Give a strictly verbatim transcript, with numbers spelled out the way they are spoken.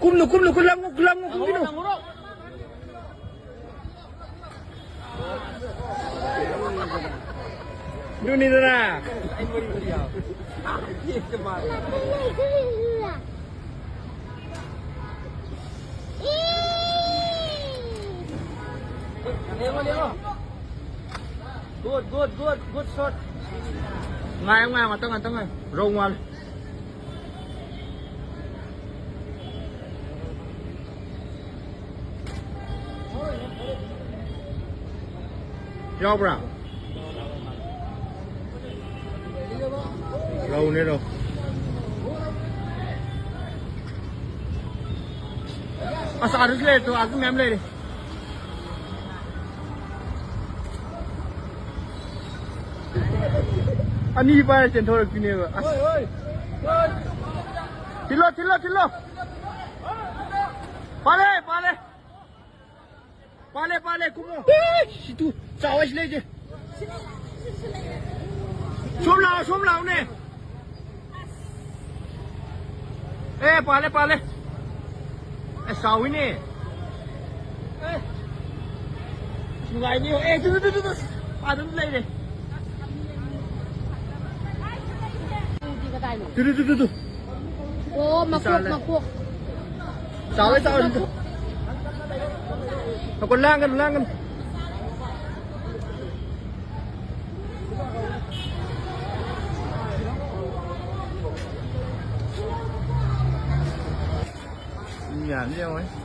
ꯀꯨꯝꯅꯨ, ꯀꯨꯝꯅꯨ, ꯀꯨꯝ ꯂꯪꯉꯨ, ꯂꯪꯉꯨ, ꯀꯨꯝꯒꯤꯅꯨ꯫ ꯑꯗꯨꯅꯤꯗꯅ꯫ Good, good, good, good shot. ꯉꯥꯏꯌꯨ, ꯉꯥꯏꯌꯨ, ꯉꯥꯛꯇꯪ, ꯉꯥꯛꯇꯪ ꯉꯥꯏꯌꯨ꯫ ꯔꯧ ꯃꯥꯜꯂꯦ꯫ ꯌꯥꯎꯕ꯭ꯔꯥ? ꯔꯧꯅꯦ, ꯔꯧ꯫ ꯑꯁ, ꯑꯥꯗꯁꯨ ꯂꯩꯔꯦ, ꯇꯨ, ꯑꯥꯗꯁꯨ ꯃꯌꯥꯝ ꯂꯩꯔꯦ꯫ ꯑꯅꯤ ꯄꯥꯏꯔ ꯆꯦꯟꯊꯣꯔꯛꯄꯤꯅꯦꯕ꯫ ꯑꯁ꯫ ꯊꯤꯜꯂꯣ, ꯊꯤꯜꯂꯣ, ꯊꯤꯜꯂꯣ꯫ ꯄꯥꯜꯂꯦ, ꯄꯥꯜꯂꯦ꯫ ꯄꯥꯜꯂꯦ, ꯄꯥꯜꯂꯦ, ꯀꯨꯝꯃꯣ꯫ ꯁꯤ ꯇꯨ, ꯆꯥꯎꯋꯦ, ꯁꯤ ꯂꯩꯁꯦ꯫ ꯁꯣꯝ ꯂꯥꯛꯑꯣ, ꯁꯣꯝ ꯂꯥꯛꯑꯣꯅꯦ꯫ ꯑꯦ, ꯄꯥꯜꯂꯦ, ꯄꯥꯜꯂꯦ꯫ ꯑꯦ, ꯆꯥꯎꯋꯤꯅꯦ꯫ ꯑꯦ, ꯅꯨꯡꯉꯥꯏꯅꯤ꯫ ꯑꯦ, ꯇꯨ, ꯇꯨ, ꯇꯨ, ꯇꯨ, ꯇꯨ꯫ ꯑꯗꯨꯝ ꯂꯩꯔꯦ꯫ ꯇꯨ, ꯇꯨ, ꯇꯨ, ꯇꯨ, ꯇꯨ꯫ ꯑꯣ, ꯃꯀꯣꯛ, ꯆꯥꯂꯦ꯫ ꯃꯀꯣꯛ꯫ ꯆꯥꯎꯋꯦ, ꯆꯥꯎꯋꯦ꯫ ꯃꯀꯣꯛ ꯂꯥꯡꯒꯅꯨ, ꯂꯥꯡꯒꯅꯨ꯫ ꯃꯤ ꯃꯌꯥꯝꯁꯦ ꯌꯦꯡꯉꯣ꯫